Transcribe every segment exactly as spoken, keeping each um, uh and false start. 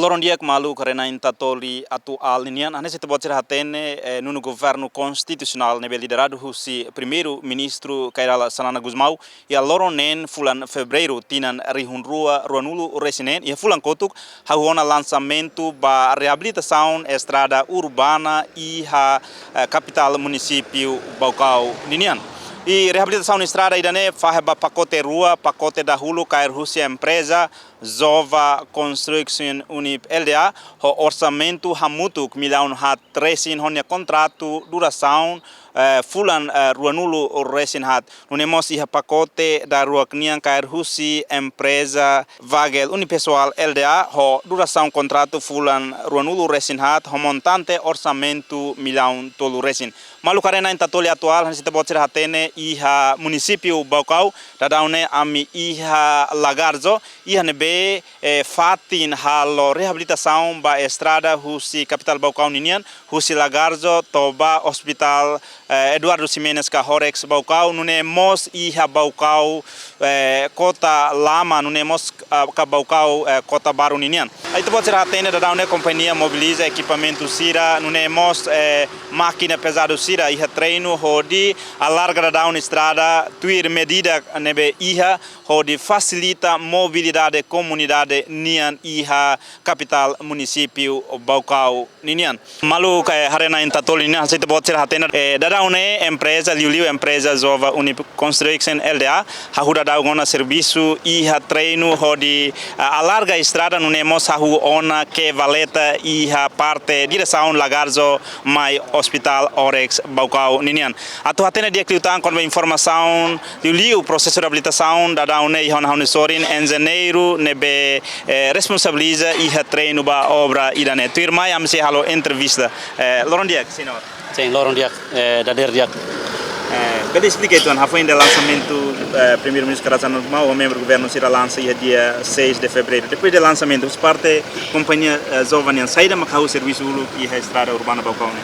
Loron di'ak maluk rona Intatoli atuál ninian, hanesan ita-boot sira hatene, eh, nonu Governu Konstitusionál ne'ebé lideradu husi Primeiru-Ministru Kay Rala Xanana Gusmão, iha loron neen fulan Fevereiru tinan rihun rua ruanulu resin neen, iha fulan kotuk, hahú ona lansamentu ba reabilitasaun estrada urbana iha, eh, kapitál munisípiu Baucau ninian. I reabilitasaun estrada ida-ne'e fahe ba pakote rua, pakote dahuluk kaer husi empreza Zova Construction Unip L D A, ho orsamentu hamutuk millaun haat resin ho nia kontratu durasaun, eh, fulan, eh, ruanulu resin haat. Nune'e mós iha pakote daruak nian kaer husi empreza Vagel Unipessoal L D A ho durasaun kontratu fulan ruanulu resin haat ho montante orsamentu millaun tolu resin. Maluk rona Intatoli atuál, hanesan ita-boot sira hatene iha munisípiu Baucau, daudaun ne'e ami iha Lagarzo, iha ne'ebé, eh, fatin halo reabilitasaun ba estrada husi kapitál Baucau ninian, husi Lagarzo to'o ba Hospital, eh, Eduardo Ximenes ka Horex Baucau, nune'e mós iha Baucau, eh, Kota Lama, nune'e mós, ah, ka Baucau, eh, Kota Baru ninian. Ita-boot sira hatene daudaun ne'e kompañia mobiliza ekipamentu sira, nune'e mós, eh, mákina pezadu sira iha terrenu hodi alarga daudaun estrada tuir medida ne'ebé iha hodi fasilita mobilidade komunidade nian iha kapitál munisípiu Baucau ninian. Maluk rona Intatoli nian, hanesan ita-boot sira hatene, eh, daudaun ne'e empreza, liuliu empreza Zova Unip Construction L D A, hahú daudaun ona servisu iha terrenu hodi, ah, alarga estrada, nune'e mós hahú ona ke'e valeta iha parte diresaun Lagarzo mai Hospital Horex Baucau ninian. Atu hatene di'ak liután kona-ba informasaun liuliu prosesu reabilitasaun daudaun ne'e iha ona ha'u-nia sorin enjeñeiru ne'ebé, eh, responsabiliza iha terrenu ba obra ida-ne'e. Tuirmai ami sei halo entrevista. Eh, loron di'ak, señór. Sin, loron di'ak, eh, dadeer di'ak. Eh, bele esplika uitoan, hafoin de lansamentu, eh, Primeiru-Ministru Kay Rala Xanana Gusmão ho membru governu sira lansa iha dia seis de Fevereiru. Depois de lansamentu, husi parte kompañia, eh, Zova nian, saida mak hahú servisu uluk iha estrada urbana Baucau ne'e?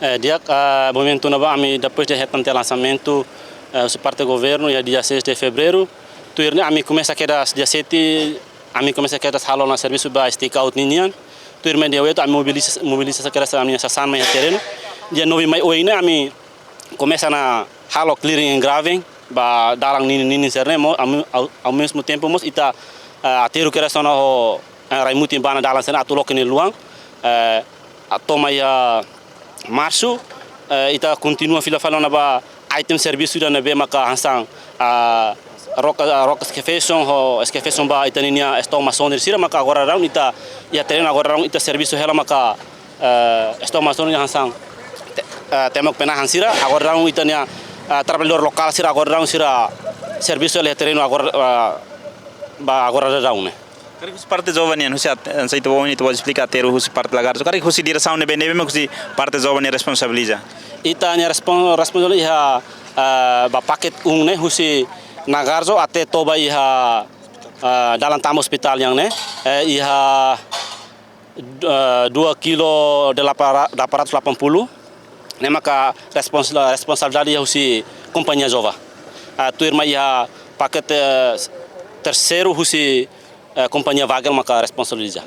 Eh, di'ak, ah, momentu ne'ebá ami depois de hetan tiha lansamentu, eh, husi parte governu iha dia seis de Fevereiru, tuir ne'e ami komesa kedas dia sete, ami komesa kedas halo ona servisu ba stake out ninian. Tuirmai dia oito ami mobiliza, mobiliza kedas ami-nia sasán mai terrenu. Dia nove mai oin ne'e ami komesa ona halo clearing and graving ba dalan ninin-ninin sira-ne'e, mo-, ami, ao, ao mesmo tempo mós ita, ah, aterru kedas ona ho, eh, rai-mutin ba ona dalan sira-ne'e atu loke nia luan, eh, atu mai, ah, Marsu, eh, ita kontinua fila fali ona ba item servisu ida ne'ebé maka hanesan, ah, rock, ah, rock excavation ho excavation ba ita ninia stone masonry sira, maka agora daudaun ita iha terrenu, agora daudaun ita servisu hela maka, eh, stone masonry hanesan te-, eh, temok penahan sira, agora daudaun ita-nia, eh, trabalhadór lokál sira, agora daudaun sira servisu hela iha terrenu agora, eh, ba agora daudaun ne'e. Karik husi parte Zova nian, husi at-, eh, hanesan ita-boot, ita-boot esplika aterru husi parte Lagarzo. Karik husi diresaun ne'ebé, ne'ebé mak husi parte Zova nian responsabiliza? Ita-nia respon-, responsabiliza iha, eh, ba paket um ne'e, husi Lagarzo até to'o ba iha, eh, dalan tama hospitál nian ne'e, eh, iha, eh, dua kilo delapan ra-, delapan ratus delapan puluh. Ne'e maka respons-, responsabilidade iha husi kompañia Zova. Ah, tuirmai iha paket, eh, terseiru husi, eh, kompañia Vagel maka responsabiliza.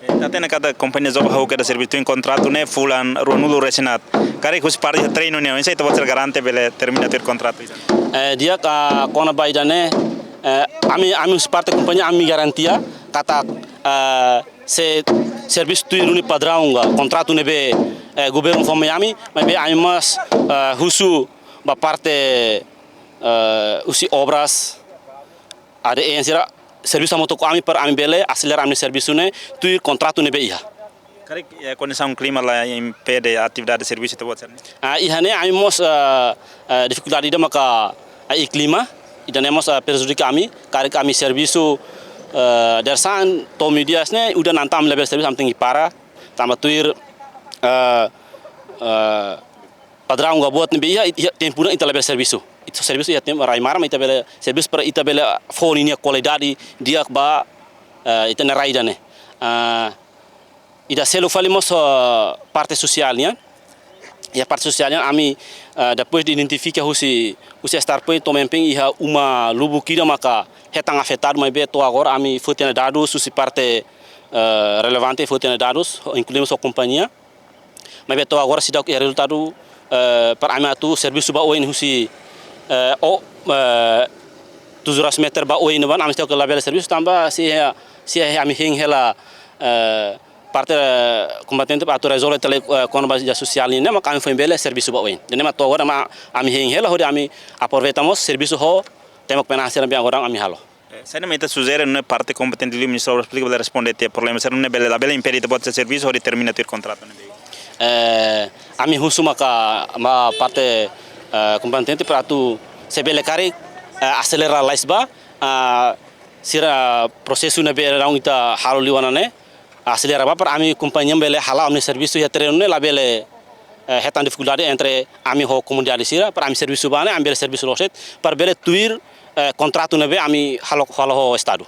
Eh, ita hatene katak kompañia Zova hahú kedas servisu tuir kontratu ne'e fulan ruanulu resin haat. Karik husi parte terrenu nian, oinsá ita-boot sira garante bele termina tuir kontratu ida? Eh, di'ak, ah, kona-ba ida-ne'e, eh, ami, ami husi parte kompañia ami garantia katak, eh, sei servisu tuir duni padraun ka kontratu ne'ebé, eh, governu fó mai ami, maibé ami mós, eh, husu ba parte, eh, husi obras, A D N sira servisu hamutuk ho ami para ami bele aselera ami servisu ne'e tuir kontratu ne'ebé iha. Karik, eh, kondisaun klima la impede atividade servisu ita-boot sira-ne'e? Ah, iha ne'e ami mós, eh, eh, difikuldade ida maka, eh, iha klima, ida-ne'e mós, eh, prejudika ami, karik ami servisu, eh, dadeer-saan to'o meiudia ne'e, udan entaun ami labele servisu, ami tenke para, tanba tuir, eh, eh, padraun ka buat ne'ebé iha, iha tempu ne'e ita labele servisu. Ita servisu iha tempu rai maran, ita bele servisu para ita bele fó ninia kualidade di'ak ba, eh, ita-nia rai ida-ne'e. Ah, ida seluk fali mós, eh, parte sosiál nian. Iha parte sosiál nian ami, eh, depois de identifika husi, husi start point to'o main point iha uma lubuk ida maka hetan afetadu maibé to'o agora ami foti ona dadus husi parte, eh, relevante, foti ona dadus, inklui mós ho kompañia. Maibé to'o agora seidauk iha rezultadu, eh, para ami atu servisu ba oin husi, eh, o, eh, tujuh ratus meter ba oin ne'ebá, ami seidauk labele servisu tanba sei, sei ami hein hela, eh, parte, eh, kompetente para atu rezolve tiha lai, eh, kona-ba ida sosiál ne'e, mak ami foin bele servisu ba oin. Ida-ne'e mak to'o agora mak ami hein hela hodi ami aproveita mós servisu ho tempu penas sira ne'ebé agora ami halo. Eh, saida mak ita sujere, nune'e parte kompetente liu, Ministériu Obras Públikas bele responde tiha problema sira-ne'e, bele, labele impede ita-boot sira servisu hodi termina tuir kontratu ne'ebé? Eh, ami husu maka ba parte, eh, kompetente para atu se bele karik, eh, aselera lalais ba, ah, sira prosesu ne'ebé daudaun ita halo liu ona ne'e, aselera ba para ami kompañia bele hala'o ami-nia servisu iha terrenu ne'e labele, eh, hetan difikuldade entre ami ho komunidade sira, para ami servisu ba ne'e, ami bele servisu loos de'it, para bele tuir, eh, kontratu ne'ebé ami halo, halo ho Estadu.